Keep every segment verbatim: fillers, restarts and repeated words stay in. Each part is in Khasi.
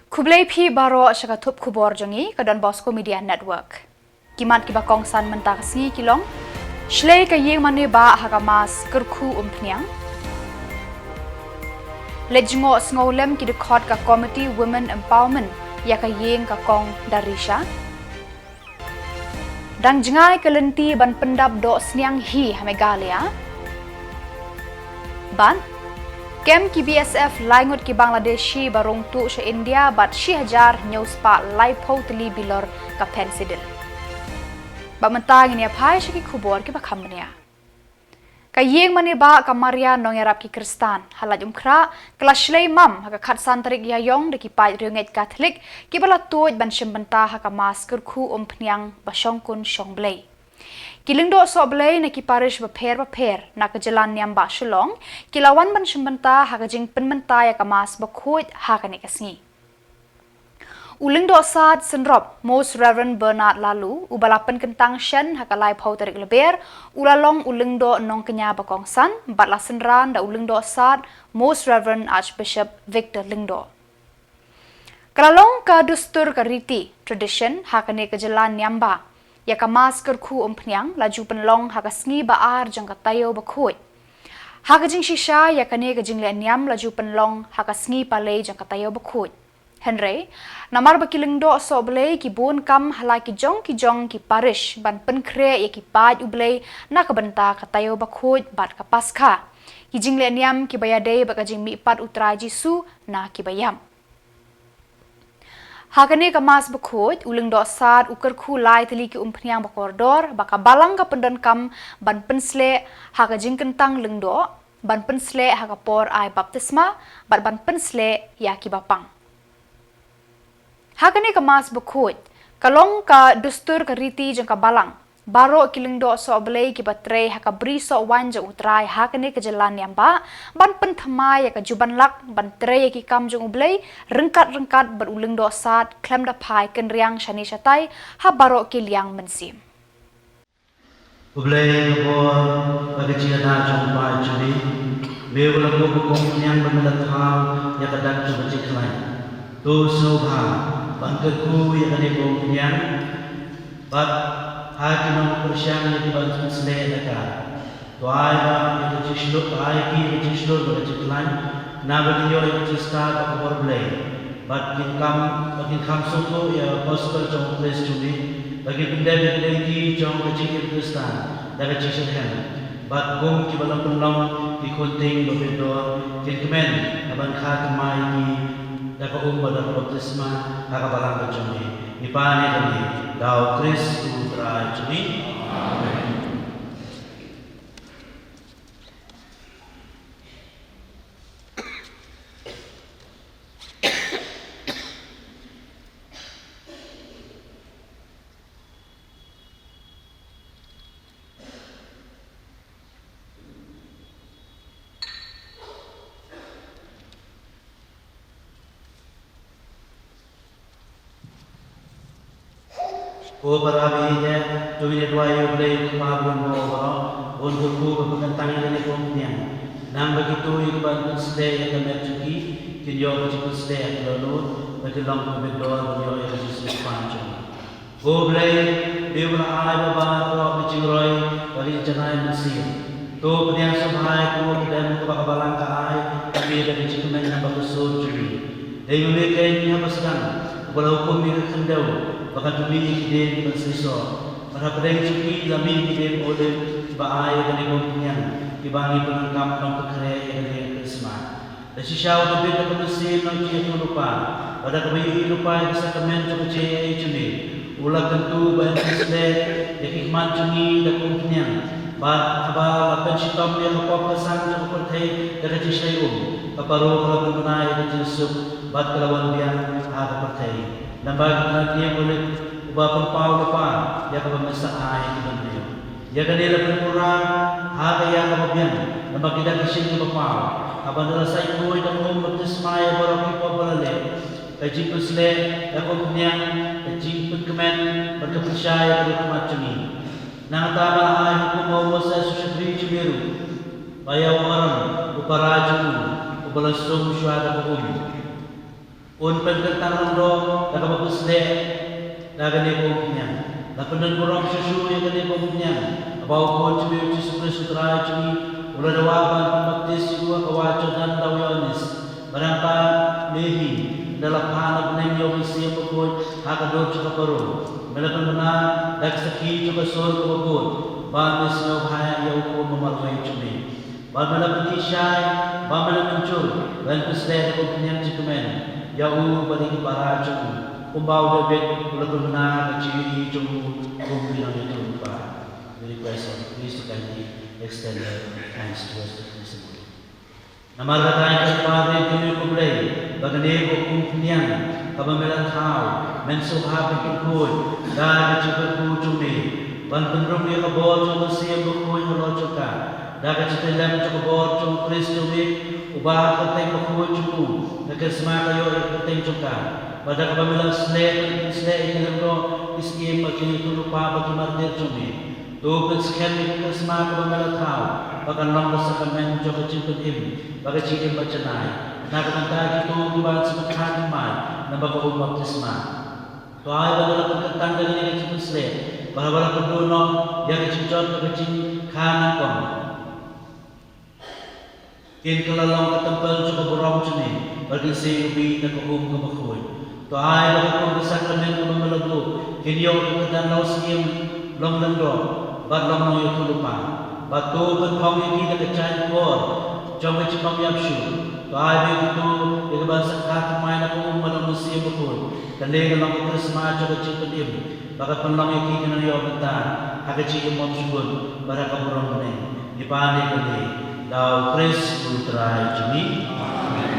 Khublei phi baroh sha ka thup khubor jong ngi ka Don Bosco Media Network. Ki mat kiba kongsan mynta ka sngi ki long: Shlei ka ïing mane ba ha ka Mass Kyrkhu Umphniang. Leit jngoh sngewlem ki dkhot ka Committee Women Empowerment ïa ka ïing ka Kong Darisha. Dang jngai ka lynti ban pyndap doh sniang hi ha Meghalaya. Bad kem ki B S F lai ngut ki Bangladeshi ba rung tuh sha India bad shi hajar hynñiew spah laiphew tylli bilor ka phensidil. Bad mynta ngin ïa phai sha ki khubor kiba kham bniah. Ka ïing mane ba ka Maria Nongïarap ki Khristan ha Laitumkhrah ka la shlei mam ha ka khatsan tarik Ïaiong da ki paid riewngeit Katholik kiba la tuid ban shim bynta ha ka Mass Kyrkhu Umphniang ba shongkun shongblei. Ki lyngdoh sohblei na ki parish bapher bapher na ka jylla niam ba Shillong ki la wan ban shim bynta ha ka jingpynmynta ïa ka Mass bakhuid ha kane ka sngi. U Lyngdoh Sad Synrop, Most Reverend Bernard Laloo, uba la pynkyntang shen ha ka laiphew tarik Lber, u la long u Lyngdoh Nongkñia ba kongsan bad la synran da u Lyngdoh Sad, Most Reverend Archbishop Victor Lyngdoh. Ka la long ka dustur ka riti, tradition, ha kane ka jylla niam ba ïa ka Mass Kyrkhu Umphniang la ju pynlong ha ka sngi ba ar jong ka taïew bakhuid. Ha ka jingshisha ïa kane ka jingleh niam la ju pynlong ha ka sngi palei jong ka taïew bakhuid. Hynrei namar ba ki lyngdoh sohblei ki bun kam ha la ki jong ki jong ki parish ban pynkhreh ïa ki paid U Blei na ka bynta ka taïew bakhuid bad ka Paskha, ki jingleh niam kiba ïadei bad ka jingmihpat U Trai Jisu na kiba ïap. Ha kane ka Mass bakhuid, u Lyngdoh Sad u kyrkhu lai tylli ki umphniang ba kordor ba ka Balang ka pyndonkam ban pynsleh ha ka jingkyntang lyngdoh, ban pynsleh ha ka por ai baptisma bad ban pynsleh ïa kiba pang. Ha kane ka Mass bakhuid ka long ka dustur ka riti jong ka Balang. Baroh ki lyngdoh sohblei kiba trei ha ka bri sohwaiñ jong U Trai ha kane ka jylla niam ba ban pynthymmai ïa ka jubanlak ban trei ïa ki kam jong U Blei ryngkat ryngkat bad u Lyngdoh Sad khlem da phai kynriang shane shatai ha baroh ki liang mynsiem. U Blei ka bor bad ka jingïada jong u paid jong me, me uba la buh ka umphniang ba me la thaw ïa ka dak jong ka jingkhlaiñ. To sngewbha ban kyrkhu ïa kane ka umphniang bad ha ki nongpyrshang ïa kiban pynsleh ïa ka. To ai ba ïa ka jingshlur, to ai ki ïa ka jingshlur bad ka jingkhlaiñ, naba kin ïoh ïa ka jingstad bad ka bor Blei. Bad kin kham, bad kin kham sngewthuh ïa ka gospel jong U Khrist jong me, bad kin pyndep ïa ka lynti jong ka jingim Khristan da ka jingshitrhem. Bad kum kiba la pynlong ki khun tieng ba bit dor, kin kmen ha ban kha thymmai ïa ki da ka um bad da ka baptisma ha ka Balang ka jong me. Ngi pan ïa kane da U Khrist U Trai jong ngi. Amen. Ko para bangeit, to ngin ïa duwai ïa U Blei U Kpa ba don baroh, bad un kyrkhu ban pynkyntang ïa kane ka umphniang. Naba kito kiban pynsleh ïa ka met jong ki kin ïoh ka jingpynsleh ha ki dohnud, bad kin long kiba bit dor ban ïoh ïa ka jingsngewsih jong U Blei, me uba la ai baroh ka jingroi bad ka jingjanai mynsiem. To pdiang sngewbha ïa kane ka dem kaba ka Balang ka ai ïa me da ka jingkmen naba ka sur jong me. Dei ma me keiñ haba sdang uba la hukum ïa ka khyndew ba kan pynmih ïa ki dieng kiban seisoh. Bad hapdeng jong ki la mih ki dieng olib kiba ai ïa kane ka umphniang kiba ngi pyndonkam ban pynkhreh ïa ka dieng Khrismas. Da shisha U Dabid da ka mynsiem nongïathuhlypa bad da kaba ïohi lypa ïa ka sakramen jong ka jingaiei jong me, u la kyntu ba yn pynsleh ïa ki khmat jong ngi da ka umphniang. Bad haba la pynshitom ïa ka pop ka sang jong ka pyrthei da ka jingshai um, ka Paro ka la pynbna ïa ka jingsuk bad ka la wan biang ha ka pyrthei. Naba ki tnat dieng olib uba pynpaw lypa ïa kaba me sa ai ïa ki ban briew. Ïa kane la pynpura ha ka ïa kaba biang namar ki dak ki shin kiba paw. Haba la sait khuid da ka um baptisma ïa baroh ki pop ba la leh, ka jingpynsleh da ka umphniang, ka jingpynkmen bad ka pynshai ïa ka dohnud jong ngi. Nangta ba la ai hukum ha u Moses u shakri jong me ruh, ba ïa u Aaron u para jong u uba la sum shuwa da ka um. Un pynkyntang lyngdoh da kaba pynshlur da kane ka umphniang. La pyndonburom shuh shuh ïa kane ka umphniang, haba U Khun jong ngi U Jisu Khrist U Trai jong ngi u la dawa ban pynbaptis ïa u ha ka wah Jordan da u Ïoannis. Ba nangta me hi, ynda la phah na bneng ïa U Mynsiem Bakhuid ha ka dur jong ka Parun, me la pynbna da ka sakhi jong ka sur kaba bud ba me sngewbha ïa u kum ba marwei jong me. Bad me la pyntip shai ba me la mynjur ban pynshlur da ka umphniang jingkmen ïa u bad ïa ki para jong u, kumba u David u la pynbna ha ka jingïohi jong u kum ki nongïathuhlypa. We request of please to kindly extend their hands towards the Christ. Namar kata ngi kyrpad ïa kane ko Blei ba kane ka umphniang kaba me la thaw, men sngewbha ban pynkhuid da ka jingkyrkhu jong me, ban pynrung ïa ka bor jong U Mynsiem Bakhuid halor jong ka da ka jingkyrlem jong ka bor jong U Khrist jong me, uba ha ka kyrteng bakhuid jong u ka charisma ka ïoh ïa ka kyrteng jong ka, bad da kaba me la shlur, shlur ïa ki lyngdoh, ki syiem bad ki nongïathuhlypa bad ki martir jong me. To pynskhem ïa ka charisma kaba me la thaw ba kan long ka sakramen jong ka jingpynim bad ka jingim bajanai na ka bynta kito kiba sngewthuh thymmai lyngba ka um baptisma. To ai ba me la pynkyntang da kane ka jingpynsleh, ba haba la pynduh noh ïa ka jingjot bad ka jingkha nyngkong, kin kylla long ka templ jong ka burom jong me, bad kin sa ïohi da ka um kaba khuid. To ai ba ka kum ka sakramen kaba me la buh kin ïoh ïa ka kyrdan lawsngiam long lyngdoh bad long nongïathuhlypa. Bad to pynphong ïa ki da ka jaiñkor jong ka jingbym ïap shuh. To ai ba ïa kito ïa kiba sngewthuh thymmai na ka um bad U Mynsiem Bakhuid kan dei ka long ka charisma jong ka jingpynim, ba kan pynlong ïa ki ki nongïoh bynta ha ka jingim bymjukut bad ha ka burom bneng. Ngi pan ïa kane da U Khrist U Trai jong ngi. Amen.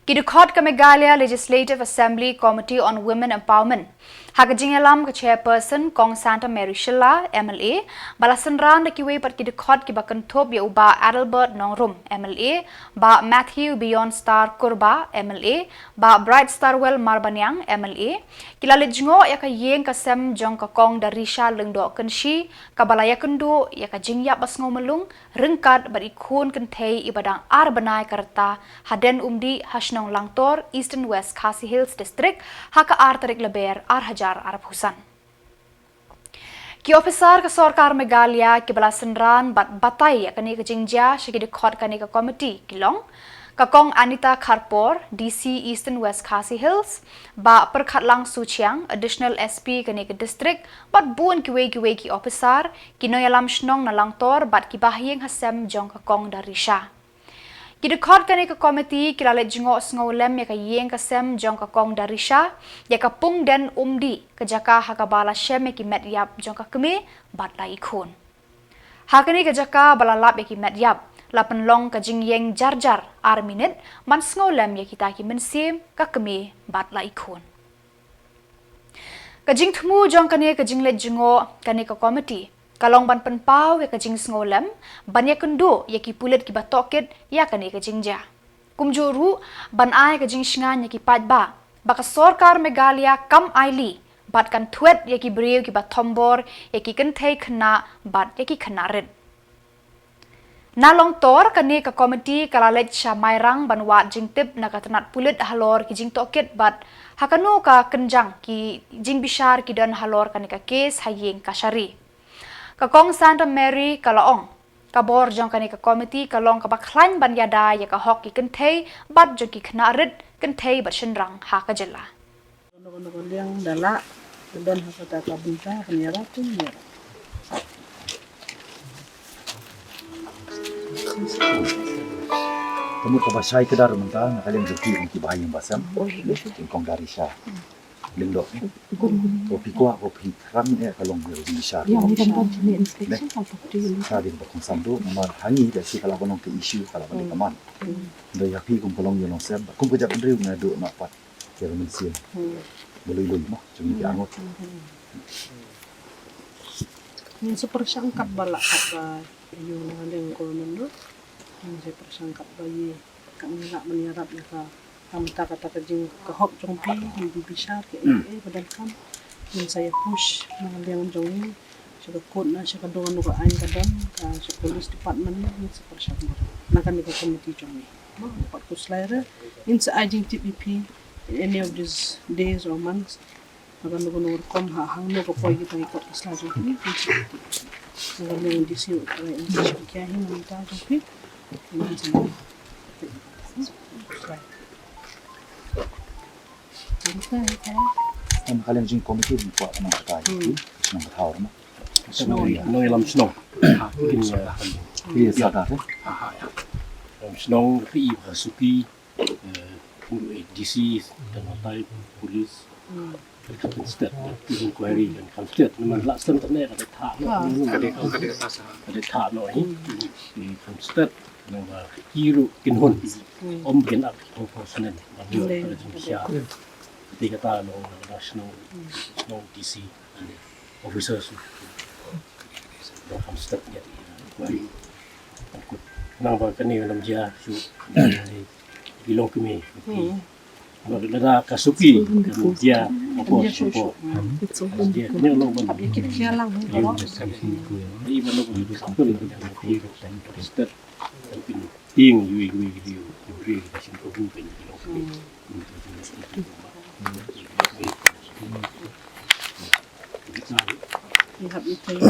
Ki dkhot ka Meghalaya Legislative Assembly Committee on Women Empowerment, ha ka jingïalam ka Chairperson Kong Santa Mary Shylla, M L A, ba la synran da kiwei pat ki dkhot kiba kynthup ïa u Bah Adelbert Nongrum, M L A, Bah Matthew Beyond Star Kurbah, M L A, Bah Bright Starwell Marbaniang, M L A, ki la leit jngoh ïa ka ïing ka sem jong ka Kong Darisha Lyngdoh Kynshi, kaba la ïakynduh ïa ka jingïap basngewmylung ryngkat bad i khun kynthei iba dang ar bnai ka rta, hadien Umdih ha shnong Langtor, Eastern West Khasi Hills District, ha ka ar tarik Lber ar hajar arphew san. Ki ophisar ka sorkar Meghalaya kiba la synran bad batai ïa kane ka jingjia sha ki dkhot kane ka komiti ki long ka Kong Anita Kharpor, D C Eastern West Khasi Hills, Bah Pyrkhatlang Suchiang, Additional S P kane ka district, bad bun kiwei kiwei ki ophisar, ki nongïalam shnong na Langtor bad kiba ha ïing ha sem jong ka Kong Darisha. Ki dkhot kane ka komiti ki la leit jngoh sngewlem ïa ka ïing ka sem jong ka Kong Darisha, ïa ka pung den Umdih, ka jaka ha kaba la shem ïa ki met ïap jong ka kmie bad la i khun. Ha kane ka jaka ba la lap ïa ki met ïap, la pynlong ka jingïeng jar jar ar minit ban sngewlem ïa kita ki mynsiem, ka kmie bad la i khun. Ka jingthmu jong kane ka jingleit jngoh kane ka komiti ka long ban pynpaw ïa ka jingsngewlem, ban ïakynduh ïa ki pulit kiba tohkit ïa kane ka jingjia. Kumjuh ruh ban ai ka jingshngaiñ ïa ki paidbah ba ka sorkar Meghalaya kam ailad bad kan thwet ïa ki briew kiba thombor ïa ki kynthei khynnah bad ïa ki khynnah rit. Na Langtor, kane ka komiti ka la leit sha Mairang ban wad jingtip na ka tnat pulit halor ki jingtohkit bad ha kano ka kynjang ki jingbishar ki don halor kane ka kes ha ïing kashari. Ka Kong Santa Mary ka la ong, ka bor jong kane ka komiti ka long kaba khlaiñ ban ïada ïa ka hok ki kynthei bad jong ki khynnah rit, kynthei bad shynrang ha ka jylla. Kano kano ka liang da lah, ka don ha kata ka bynta ban ïarap, ïarap. Ka mut kaba shai kdar mynta na ka liang jong ki, ki ba ha ïing ba sem. Ki Kong Darisha Lyngdoh. Ko phi kwah, ko phi khrang eh ka long ïa u bishar. Ïa, ka dei ba kongsan tu, namar hangne da shi ka lah ban long ka issue, ka lah ban long ka man. Da ïa phi kum ka long ïa long sem, kum ka jaitbynriew nga duh na pat. Ïa ka mynsiem. Hmm. Ba lui lui mo, jong ngi ki, hmm, angut. Hmm. Ngin sa pyrshang katba lah, katba ïa u na liang ko mynno. Ngin sa pyrshang katba ïa, kat ngin lah ban ïarap ïa ka. Kam ta kata ka jing ka hok jong phi, ngin bishar ki, hmm, eh, eh, ba donkam. Ngin sa ïa push na liang jong ngi. Sha ka court, na sha ka don, na ka aiñ ka don, ka sha police department, ngin sa pyrshang. Na kane ka komiti jong ngi. Pat khuslai re, ngin sa ai jingtip ïa phi in any of these days or months. Haba ngi ngi rukom ha hangno ka poi kita ki kot ki sla jong phi. Haba ngi ngi disi u trai in sa kia hi nang ta jong phi. Ngin sa nang. Kan kalian jing komiti ni kuat nang kata. Hmm. Senang kata orang. Shnong, nong ïalam shnong. Ha, kin ïa. Ïa, sa ka, eh? Ha, ha, ïa. Lam shnong, ka i ka suki, eh, A D C, dan matai, police. Kan stet, inquiry, kan stet. Memang lah stem tane, kada tak, no, kada tak, no, eh. Kan stet, no, kiru, kin hun. Om kin ap, om senen. Maju, kada jumpa. Ketika no, no, shnong, shnong A D C. Officers. Nang ba kane lam jia shu bilong kami. Ba lada ka suki kan jia apa apa. Jia ne long ban. Ni ba long ban. Stet. Ting yui yui yui yui. Bilong kami. Ngi hap ïa trei.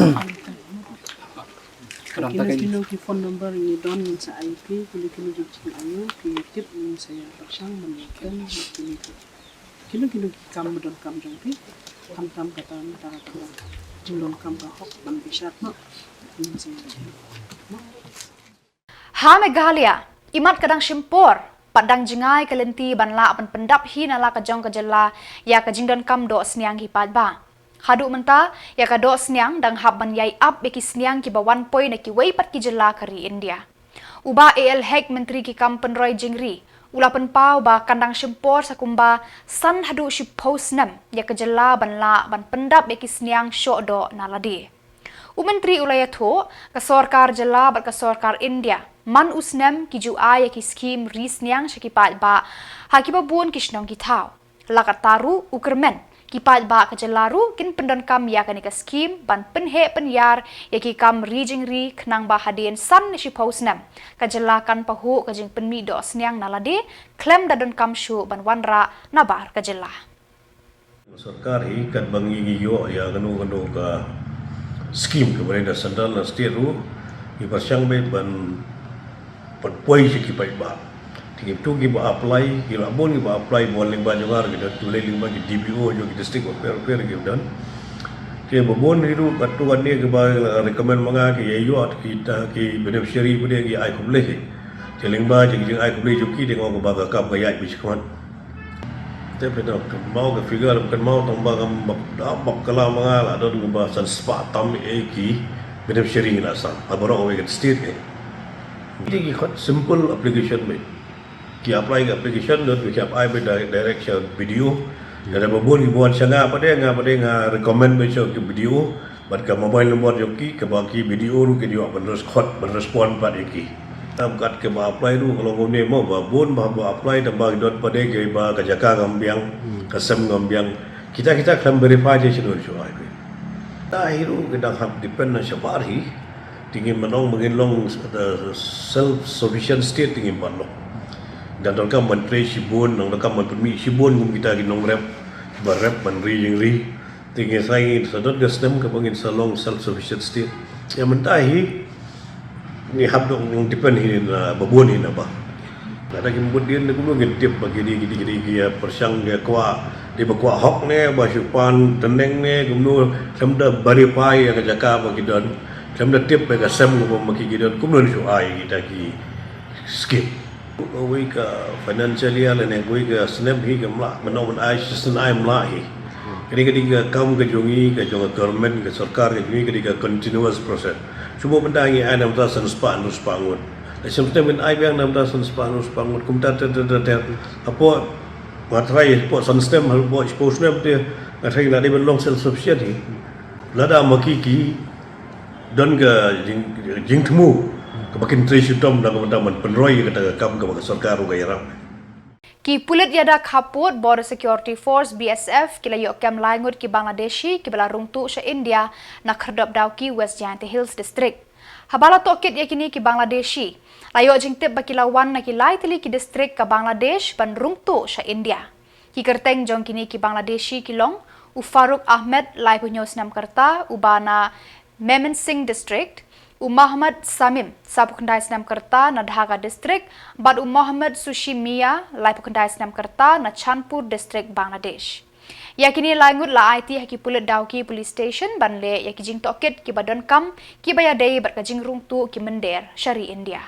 Kino kino ki phone number ngi don ngin sa ai phi, kino kino ki jingaiu, ki tip ngin sa ïa pyrshang ban ïa kren, kino kino ki kam ba donkam jong phi, khamtam kata mynta ka jinglong kam ka hok ban bishar noh. Ngin sa ïa pyrshang noh. Ha Meghalaya, imat ka dang shim por, pat dang jngai ka lynti ban lah ban pyndap hi na la ka jong ka jylla ïa ka jingdonkam doh sniang ki paidbah. Haduh mynta, ïa ka doh sniang dang hap ban ïai ap ïa ki sniang kiba wan poi na kiwei pat ki jylla ka ri India. U Bah A L Hek, Myntri ki kam pynroi jingri, u la pynpaw ba kan dang shim por sa kumba san haduh shiphew snem ïa ka jylla ban lah ban pyndap ïa ki sniang shoh doh na lade. U Myntri u la ïathuh, ka sorkar jylla bad ka sorkar India man u snem ki ju ai ïa ki skhim ri sniang sha ki paidbah ha kiba bun ki shnong ki thaw. La katta ruh u kyrmen, ki paidbah ka jylla ruh kin pyndonkam ïa kane ka skhim ban pynheh pynïar ïa ki kam ri jingri khnang ba hadien san ne shiphew snem ka jylla kan pahuh ka jingpynmih doh sniang na lade khlem da donkam shuh ban wanrah nabar ka jylla. Sorkar hi katba ngi ngi ïoh ïa kano kano ka skim kaba dei na central na state ruh, ngi pyrshang beit ban, ban poi sha ki paidbah. Te ki tu kiba apply, ki la bun kiba apply, bun lyngba jong nga ruh ki don, ki leit lyngba ki D P O jong ki district bapher bapher ki don. Te ba bun hi ruh katto katne kiba la recommend ma nga ki ïa ïoh kita ki beneficiary ba dei ki ai khublei. Te lyngba jong ki jingai khublei jong ki te nga ong ba ka kam ka ïaid beit shakhmat. Te phi da kynmaw ka figure, kynmaw tang ba kam bak, da bak kylla ma nga la don kumba san spah tam eh ki beneficiary ngi la sam ha baroh kawei ka state eh. Te ki khot simple application beit. Ki apply ka application don ki hap ai beit direct sha B D O. Lada ba bun ki bun sha nga pat de, nga pat de nga recommend beit sha ki B D O. Bad ka mobile number jong ki, kaba ki B D O ruh kin ïoh ban res-, khot, ban respond pat ïa ki. Tam kat kaba apply ruh ka long kumne mo, ba bun ba, ba apply tang ba ki don pat de kiba ka jaka ngam biang, ka sem ngam biang. Kita kita khlem verify te shano shu ai phi. Ta hi ruh ki dang hap depend na shabar hi. Te ngin ym ong ba ngin long, uh, self sufficient state te ngim pat long. Dang donkam ban trei shibun, dang donkam ban pynmih shibun kum kita ki nongrep, ba rep ban ri jingri. Te ngi sa, ngi sa don ka snem kaba ngin sa long self sufficient state. Ïa mynta hi ngi hap dang depend hi na ba bun hi na ba. Lada ki mut dien kumno ngin tip ba kine, kine, kine ki ïa pyrshang ki ïa kwah, dei ba kwah hok ne, ba shu pan tneng ne, kumno, khlem da verify ïa ka jaka ba ki don, khlem da tip ïa ka sem kaba ma ki ki don, kumno shu ai kita ki skim. Kawei ka financial year lane kawei ka snem hi kam lah, mynno ban ai shisien ai ym lah hi. Kane ka dei ka kam ka jong ngi, ka jong ka government, ka sorkar ka jong ngi, ka dei ka continuous process. Shu ba mynta ngi ai na bynta san spah hynriew spah ngut. Lada shisien ngin ai biang na bynta san spah hynriew spah ngut kumta ter ter ter ter. Hapoh nga tharai hapoh san snem, hapoh shiphew snem te nga tharai la dei ban long self sufficient hi. Lada ma ki ki don ka jing, jingthmu kaba kin trei shitom na ka bynta ban pynroi ïa kata ka kam kaba ka sorkar ruh ka ïarap. Ki pulit ïada khappud Border Security Force, B S F, ki la ïoh kem lai ngut ki Bangladeshi kiba la rung tuh sha India na Khyrdop Dawki, West Jaintia Hills District. Haba la tohkit ïa kine ki Bangladeshi, La ïoh jingtip ba ki la wan na ki lai tylli ki distrik ka Bangladesh ban rung tuh sha India. Ki kyrteng jong kine ki Bangladeshi ki long u Farooq Ahmed, laiphew hynñiew snem ka rta, uba na Mymensingh District, u Mohammad Samim, sawphew khyndai snem ka rta, na Dhaka District, bad u Mohammad Sushi Mia, laiphew khyndai snem ka rta, na Chandpur District, Bangladesh. Ïa kine lai ngut la aiti ha ki pulit Dawki Police Station ban leh ïa ki jingtohkit kiba donkam, kiba ïadei bad ka jingrung tuh ki mynder sha ri India.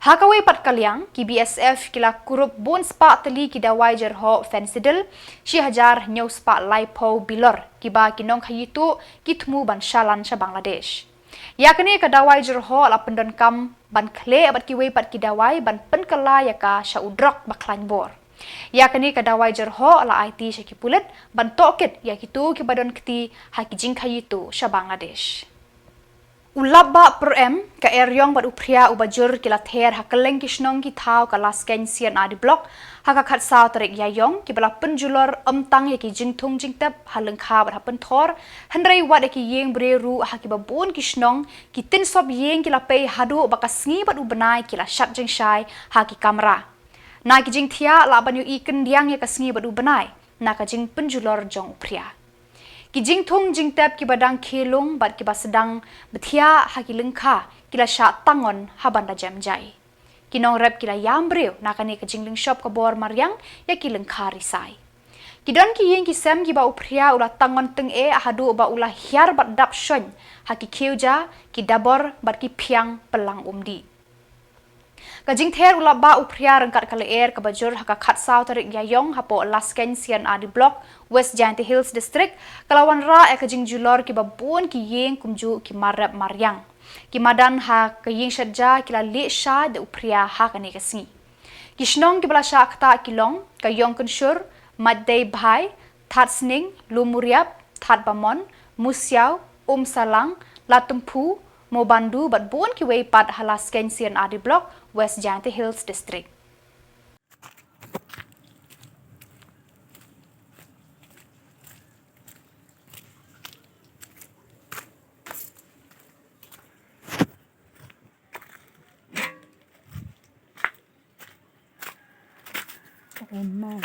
Ha kawei pat ka liang, ki B S F ki la kurup bun spah tylli ki dawai jyrhoh Phensedyl, shi hajar hynñiew spah laiphew bilor, kiba ki nongkhaïi tuh ki thmu ban shalan sha Bangladesh. Ïa kane ka dawai jyrhoh la pyndonkam ban khleh bad kiwei pat ki dawai ban pynkylla ïa ka sha u drok ba khlaiñ bor. Ïa kane ka dawai jyrhoh la aiti sha ki pulit ban tohkit ïa kito kiba don kti ha ki jingkhaïi tuh sha Bangladesh. U lapbah pyrem, ka eriong bad u phria uba jur ki la ther ha kylleng ki shnong ki thaw ka Laskeiñ C and RD Block ha ka khatsaw tarik Ïaiong, kiba la pynjulor ym tang ïa ki jingthung jingtep ha lyngkha bad ha pynthor, hynrei wat ïa ki ïing briew ruh ha kiba bun ki shnong, ki tynsop ïing ki la pei haduh ba ka sngi bad u bnai ki la shad jingshai ha ki kamra. Na ki jingthiah lah ban ïohi kyndiang ïa ka sngi bad u bnai na ka jingpynjulor jong u phria. Ki jingthung jingtep kiba dang khie lung bad kiba sdang bthiah ha ki lyngkha ki la shah tangon ha ban da jem jai. Ki nongrep ki la ïam briew na kane ka jinglingshop ka bor mariang ïa ki lyngkha risai. Ki don ki ïing ki sem kiba u phria u la tangon tyngeh haduh ba u la hiar bad dap shoiñ ha ki khiew ja, ki dabor bad ki phiang pynlang umdih. Ka jingther u lapbah u phria ryngkat ka lyer kaba jur ha ka khatsaw tarik Ïaiong hapoh Laskeiñ C and RD Block, West Jaintia Hills District, ka la wanrah ïa ka jingjulor kiba bun ki ïing kumjuh ki mar rep mar riang. Ki madan ha ka ïing shet ja ki la lieh shai da u phria ha kane ka sngi. Ki shnong kiba la shah ktah ki long ka Ïongkynshur, Maitdei Bhai, Thatsning, Lumuriap, Thatbamon, Musiaw, Umsalang, Latympu, Mobandu bad bun kiwei pat ha Laskeiñ C and RD Block, West Jaintia Hills District. Oh my.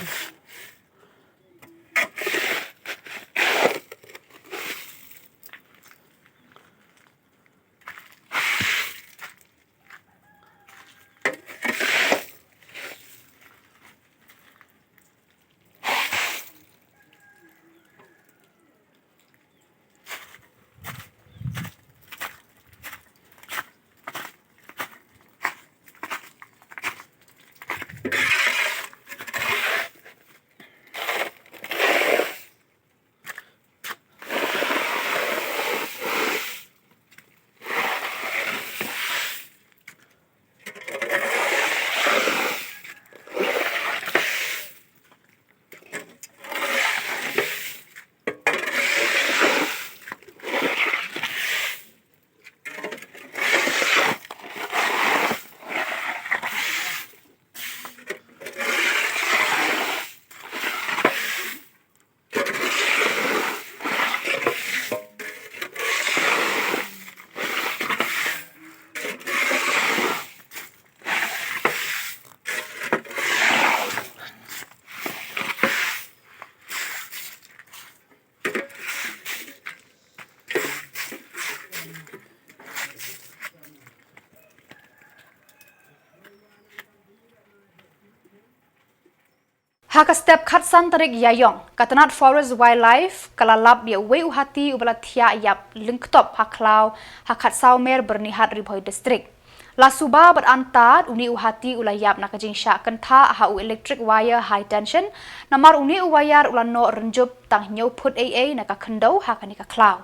Ha ka step khatsan tarik Ïaiong, ka tnat Forest Wildlife ka la lap ïa uwei u hati uba la thiah ïap lyngktop ha khlaw ha Khatsawmer, Byrnihat, Ri Bhoi District. La suba bad antad une u hati u la ïap na ka jingshah kynthah ha u electric wire high tension, namar une u wire u la noh rynjup tang hynñiew phut ei ei na ka khyndew ha kane ka khlaw.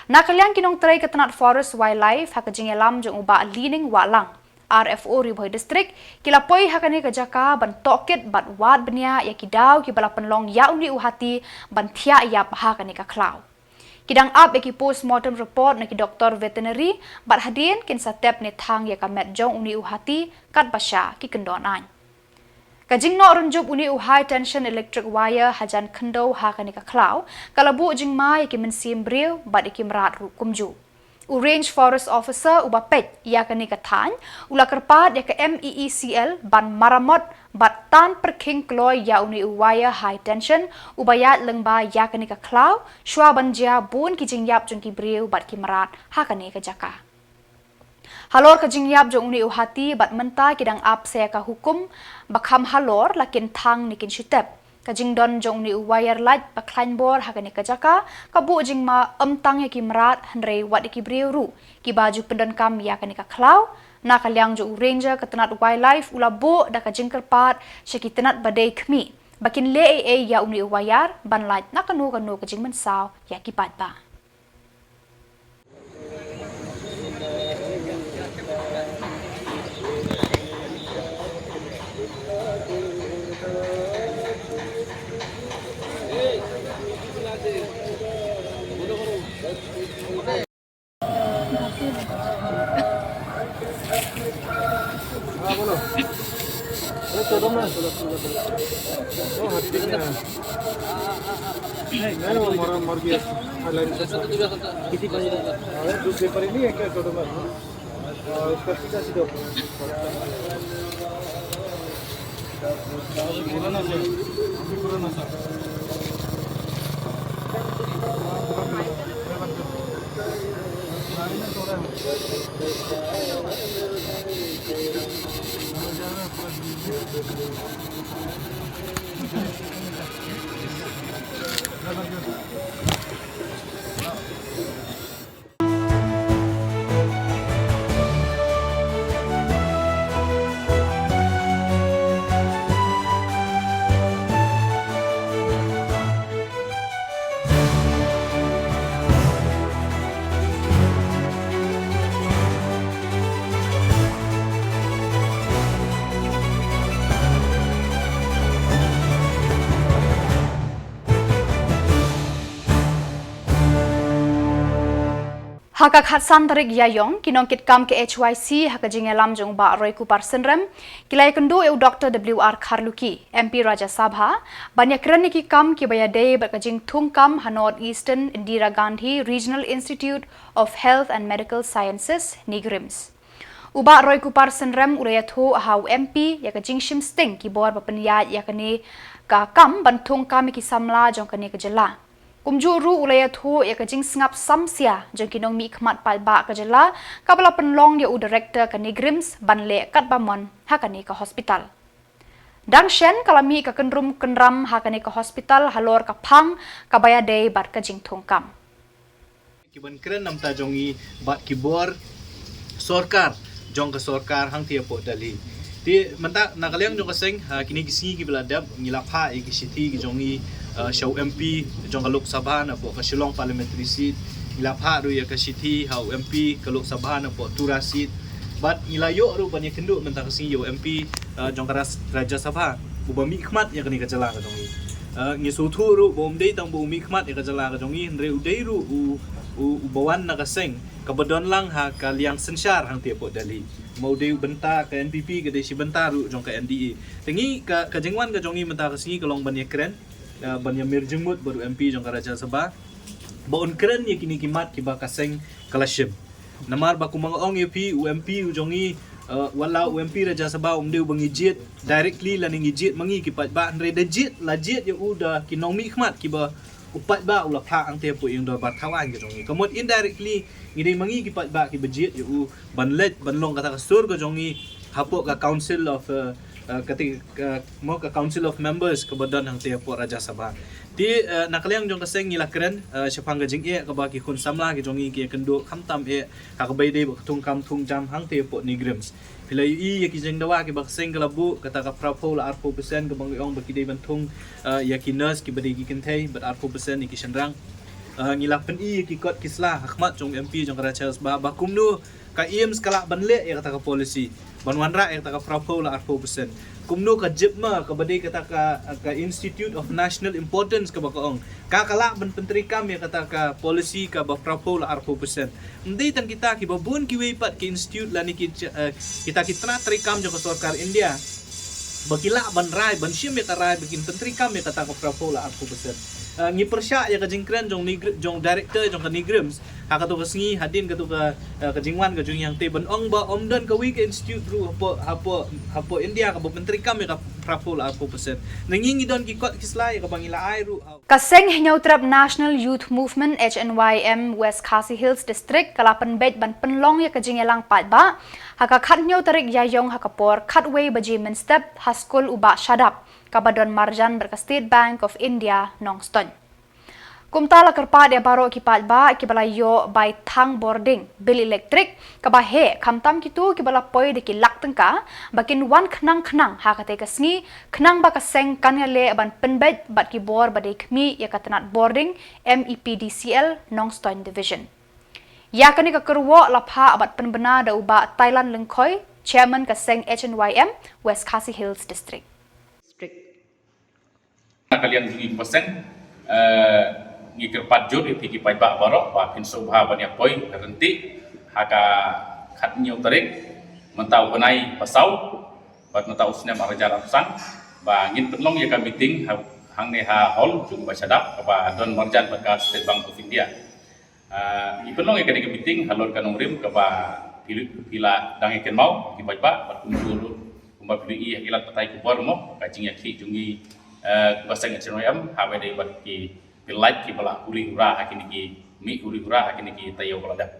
Na ka liang ki nongtrei ka tnat Forest Wildlife ha ka jingïalam jong u Bah Lining Wahlang, R F O Ri Bhoi District, ki la poi ha kane ka jaka ban tohkit bad wad bniah ïa ki daw kiba la pynlong ïa une u hati ban thiah ïap ha kane ka khlaw. Ki dang ap ïa ki postmortem report na ki doktor veterinary bad hadien kin sa tep ne thang ïa ka met jong une u hati katba shah ki kyndon aiñ. Ka jingnoh rynjup une u high tension electric wire hajan khyndew ha kane ka khlaw ka la buh jingma ïa ki mynsiem briew bad ïa ki mrad ruh kumjuh. U Range Forest Officer uba peit ïa kane ka thaiñ u la kyrpad ïa ka M E E C L ban maramot bad tan pyrkhing kloi ïa une u wire high tension uba ïaid lyngba ïa kane ka khlaw, shuwa ban jia bun ki jingïap jong ki briew bad ki mrad ha kane ka jaka. Halor ka jingïap jong une u hati bad mynta ki dang ap sa ïa ka hukum ba kham halor la kin thang ne kin shu tep. Ka jingdon jong une u wire light ba khlaiñ bor ha kane ka jaka ka buh jingma ym tang ïa ki mrad hynrei wat ïa ki briew ruh kiba ju pyndonkam ïa kane ka khlaw. Na ka liang jong u Ranger ka tnat Wildlife u la buh da ka jingkyrpad sha ki tnat ba dei khmih ba kin leh ei ei ïa une u wire ban lait na kano kano ka jingmynsaw ïa ki paidbah. हाँ, बोलो। अरे, छोड़ो ना। ओ, हट के ना। नहीं, वो मर, मर गया। हाँ, लाइन से। अरे, दूध पेपर ही नहीं है क्या, छोड़ो ना। हाँ, उसका सीधा सीधा ऊपर। Ha ka khatsan tarik Ïaïong, ki nongkitkam ka H Y C ha ka jingïalam jong u Bah Roykupar Synrem, ki la ïakynduh ïa u Doctor W R Kharlukhi, M P Rajya Sabha, ban ïakren ïa ki kam kiba ïadei bad ka jingthung kam ha North Eastern Indira Gandhi Regional Institute of Health and Medical Sciences, NEIGRIHMS. U Bah Roykupar Synrem u la ïathuh ha u M P ïa ka jingshim sting ki bor ba pynïaid ïa kane ka kam ban thung kam ïa ki samla jong kane ka jylla. Kumjuh ruh u la ïathuh ïa ka jingsngap samsia jong ki nongmihkhmat paidbah ka jylla, kaba la pynlong ïa u Director ka NEIGRIHMS ban leh katba mon ha kane ka hospital. Dang shen ka la mih ka kynrum kynram ha kane ka hospital halor ka phang kaba ïadei bad ka jingthung kam. Ki ban kren na bynta jong ngi bad ki bor sorkar jong ka sorkar hangtei hapoh Delhi. Te mynta na ka liang jong ka seng, ha, kine ki sngi kiba la dep ngi la phah ïa ki shithi ki jong ngi, ha, sha u M P jong ka Lok Sabha napoh ka Shillong Parliamentary Seat. Ngi la phah ruh ïa ka shithi ha u M P ka Lok Sabha napoh Tura Seat. Bad ngi la ïoh ruh ban ïakynduh mynta ka sngi ïa u M P, ha, jong ka Ras-, Rajya Sabha uba mihkhmat ïa kane ka jylla ka jong ngi. Ha, ngi sngewthuh ruh ba um dei tang ba u mihkhmat ïa ka jylla ka jong ngi, hynrei u dei ruh u, u, uba wan na ka seng kaba don lang ha ka liang synshar hangtei hapoh Delhi. Ma u dei u bynta ka N P P, ka dei shi bynta ruh jong ka N D A. Te ngi ka, ka jingwan ka jong ngi mynta ka sngi ka long ban ïakren, ha, ban ïamir jingmut bad u M P jong ka Rajya Sabha ba un kren ïa kine ki mat kiba ka seng ka la shim. Namar ba kumba nga ong ïa phi, u M P u jong ngi, ha, wat la u M P Rajya Sabha um dei uba ngi jied directly lane ngi jied ma ngi ki paidbah, hynrei da jied, la jied ïa u da ki nongmihkhmat kiba u paidbah u la phah hangtei hapoh ïing dorbar thaw aiñ ka jong ngi. Ka mut indirectly ngi dei ma ngi ki paidbah kiba jied ïa u ban leit ban long kata ka sur ka jong ngi hapoh ka Council of, ha, ha, kata ka, mo, ka Council of Members kaba don hangtei hapoh Rajya Sabha. Te, ha, na ka liang jong ka seng ngi la kren, ha, shaphang ka jingeh kaba ki khun samla ki jong ngi ki ïakynduh khamtam eh ha kaba ïadei bad ka thung kam thung jam hangtei hapoh NEIGRIHMS. Phi la ïohi ïa ki jingdawa kiba ka seng ka la buh, kata ka phra phew la arphew percent kaba ngi ong ba ki dei ban thung, ha, ïa ki nurse kiba dei ki kynthei bad arphew percent ïa ki shynrang. Ha, ngi la pyni ïa ki kot ki sla ha khmat jong u M P jong ka Rajya Sabha ba kumno ka AIIMS ka lah ban leh ïa kata ka policy ban wanrah ïa kata ka phra phew la arphew percent. Kumno ka JIPMER kaba dei kata ka, ka Institute of National Importance kaba ka ong, ka, ka lah ban pyntreikam ïa kata ka policy kaba phra phew la arphew percent. Ym dei tang kita, kiba bun kiwei pat ki institute lane ki, eh, kita ki tnat treikam jong ka sorkar India ba ki lah ban rai, ban shim ïa ka rai ba kin pyntreikam ïa kata ka phra phew la arphew percent. Eh, ngi pyrshah ïa ka jingkren jong NEIGRI-, jong director jong ka NEIGRIHMS Ha katu ka sngi, hadien katu ka, eh, ka jingwan ka jong ïa nga te ban ong ba ym don kawei ka institute ruh hapoh, hapoh, hapoh India kaba pyntreikam ïa ka phraphew la arphew percent. Na ngi ngi don ki kot ki sla ïa kaba ngi la ai ruh. Ka seng Hynñiewtrep National Youth Movement, H N Y M, West Khasi Hills District ka la pynbeit ban pynlong ïa ka jingïalang paidbah ha ka khathynñiew tarik Ïaiong ha ka por khatwei baje mynstep ha skul u Bah Shadap, kaba don marjan bad ka State Bank of India, Nongstoiñ. Kumta la kyrpad ïa baroh ki paidbah kiba la ïoh bai thang bording, bill elektrik kaba heh, khamtam kito kiba la poi da ki lak tyngka, ba kin wan khnang khnang ha katei ka sngi, khnang ba ka seng kan ïaleh ban pynbeit bad ki bor ba dei khmih ïa ka tnat bording, M E P D C L, Nongstoiñ Division. Ïa kane ka kyrwoh la phah bad pynbna da u Bah Thailand Lyngkhoi, Chairman ka seng H N Y M, West Khasi Hills District. Na ka liang jong ngi kum ka seng, eh, ngi kyrpad jur ïa phi ki paidbah baroh ba phin sngewbha ban ïa poi ryntih ha ka khathynñiew tarik mynta u bnai ba saw bad mynta u snem arhajar arphew san, ba ngin pynlong ïa ka meeting ha-, hangne ha hall jong u Bah Shadap kaba don marjan bad ka State Bank of India. Ah, ngi pynlong ïa kane ka meeting halor ka nongrim kaba phi la, phi la dang ïa kynmaw ki paidbah bad kumjuh ruh kumba phi la ïohi ha ki lad pathai khubor mo, ka jingïakhih jong ngi, eh, kum ka seng H N Y M ha kaba ïadei bad ki, ki light kiba la huri hura ha kine ki, mih huri hura ha kine ki taïew ba la dep.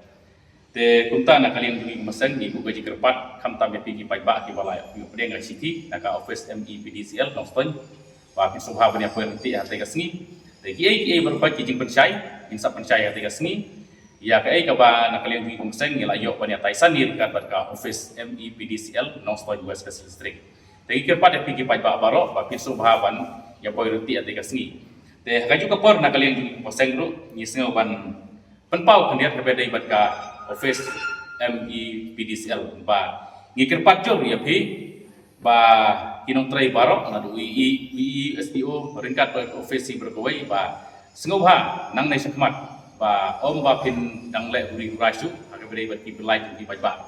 Te kumta na ka liang jong ngi kum ka seng ngi buh ka jingkyrpad khamtam ïa phi ki paidbah kiba la ïoh pdiang ka shithi na ka office M E P D C L Nongstoiñ, ba phin sngewbha ban ïa poi ryntih ha katei ka sngi. Te kiei kiei baroh ki jingpynshai ngin sa pynshai ha katei ka sngi. Ïa kaei kaba na ka liang jong ngi kum ka seng ngi la ïoh ban ïataisan ryngkat bad ka office M E P D C L Nongstoiñ, West Khasi Hills District. Te ngi kyrpad ïa phi ki paidbah baroh ba phin sngewbha ban ïa poi ryntih ha katei ka sngi. Te ha kajuh ka por na ka liang jong ngi kum ka seng ruh ngi sngew ban pynpaw khyndiat ha kaba ïadei bad ka office M E P D C L, ba ngi kyrpad jur ïa phi ba ki nongtrei baroh naduh u E E, E E, S D O ryngkat bad ka office hi baroh kawei ba sngewbha nangne shakhmat ba ym ba phin dang leh huri hura shuh ha kaba ïadei bad ki bill light jong ki paidbah.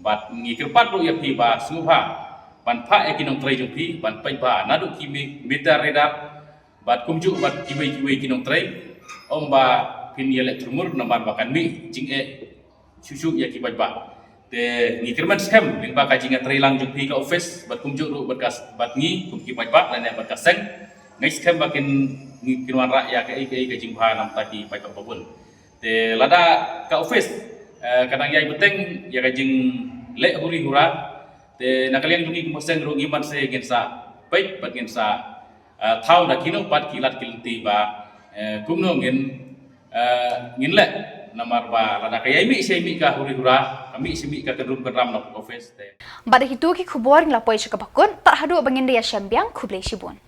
Bad ngi kyrpad ruh ïa phi ba sngewbha ban phah ïa ki nongtrei jong phi ban peit ba naduh ki me-, meter reader bad kumjuh bad kiwei kiwei ki nongtrei, ym ba phin ïaleh thurmur namar ba kan mih jingeh shuh shuh ïa ki paidbah. Te ngi kyrmen skhem lyngba ka jingïatreilang jong phi ka office bad kumjuh ruh bad ka s-, bad ngi kum ki paidbah lane bad ka seng. Ngi skhem ba kin, ngi kin wanrah ïa kaei kaei ka jingbha na ka bynta ki paidbah ba bun. Te lada ka office, eh, ka dang ïai bteng ïa ka jingleh huri hura, te na ka liang jong ngi kum ka seng ruh ngim banse ngin sa peit bad ngin sa, eh, thaw da kino pat ki lad ki lynti ba, eh, kumno ngin, eh, ngin leh namar ba lada ka ïai mih shi mih ka huri hura, ka mih shi mih ka kynrum kynram na office te. Bad da kito ki khubor ngi la poi sha kaba kut, tad haduh ba ngin da ïashem biang, khublei shibun.